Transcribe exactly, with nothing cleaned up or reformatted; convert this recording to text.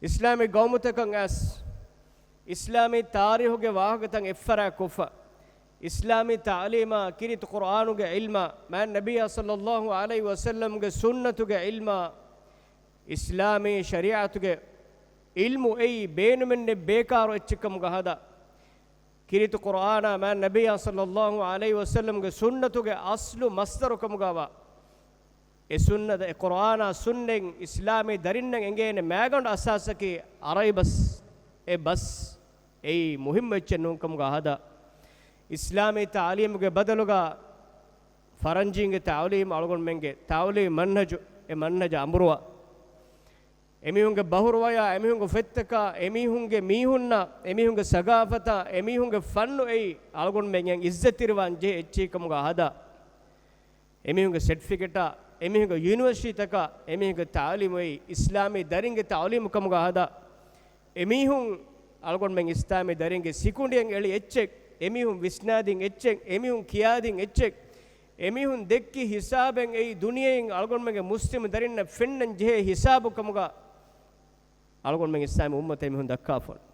އިސްލާމީ ގައުމުތަކަށް އައިސް، އިސްލާމީ ތާރީހުގެ ވާހަކަތައް އެއްފަރާތް ކޮށްފަ، އިސްލާމީ ތަޢުލީމާ، ކީރިތި ޤުރްއާނުގެ ޢިލްމާ، މާތް ނަބިއްޔާ ޞައްލައްލާހު ޢަލައިހި ވަސައްލަމްގެ ސުންނަތުގެ ޢިލްމާ، އިސްލާމީ ޝަރީޢަތުގެ ޢިލްމު އެއީ ބޭނުމެއް ނެތް ބޭކާރު އެއްޗެއް ކަމުގަ ހަދާ، ކީރިތި ޤުރްއާނާ، މާތް ނަބިއްޔާ ޞައްލައްލާހު ޢަލައިހި ވަސައްލަމްގެ ސުންނަތުގެ އަޞްލު މަޞްދަރު ކަމުގަވާ، އެ ސުންނަތަށް، އެ ޤުރްއާނާ ސުންނަތް އިސްލާމީ ދަރިންނަށް އެނގޭނެ މައިގަނޑު އަސާސަކީ ޢަރަބި ބަސް. އެ ބަސް އެއީ މުހިއްމު އެއްޗެއް ނޫން ކަމުގަ ހަދާ، އިސްލާމީ ތަޢުލީމުގެ ބަދަލުގަ ފަރަންޖީންގެ ތަޢުލީމު އަޅުގަނޑުމެންގެ ތަޢުލީމު މަންހަޖު، އެ މަންހަޖަށް އަނބުރުވާ، އެމީހުންގެ ބަހުރުވަޔާ، އެމީހުންގެ ފޮތްތަކާ، އެމީހުންގެ މީހުންނާ، އެމީހުންގެ ސަގާފަތާ، އެމީހުންގެ ފަންނު އެއީ އަޅުގަނޑުމެން އެއް އިއްޒަތްތެރިވާން ޖެހޭ އެއްޗެއް ކަމުގަ ހަދާ، އެމީހުންގެ ސެޓްފިކެޓާ، އެމީހުންގެ ޔުނިވަރސިޓީތަކާ، އެމީހުންގެ ތަޢުލީމު އެއީ އިސްލާމީ ދަރިންގެ ތަޢުލީމު ކަމުގަ ހަދާ، އެމީހުން އަޅުގަނޑުމެން އިސްލާމީ ދަރިންގެ ސިކުނޑިއަށް އެޅި އެއްޗެއް، އެމީހުން ވިސްނާދިން އެއްޗެއް، އެމީހުން ކިޔާދިން އެއްޗެއް، އެމީހުން ދެއްކި ހިސާބެއް އެއީ ދުނިޔެއިން އަޅުގަނޑުމެންގެ މުސްލިމު ދަރިންނަށް ފެންނަން ޖެހޭ ހިސާބު ކަމުގަ އަޅުގަނޑުމެން އިސްލާމީ އުއްމަތަށް އެމީހުން ދައްކާފަ އޮންނަ.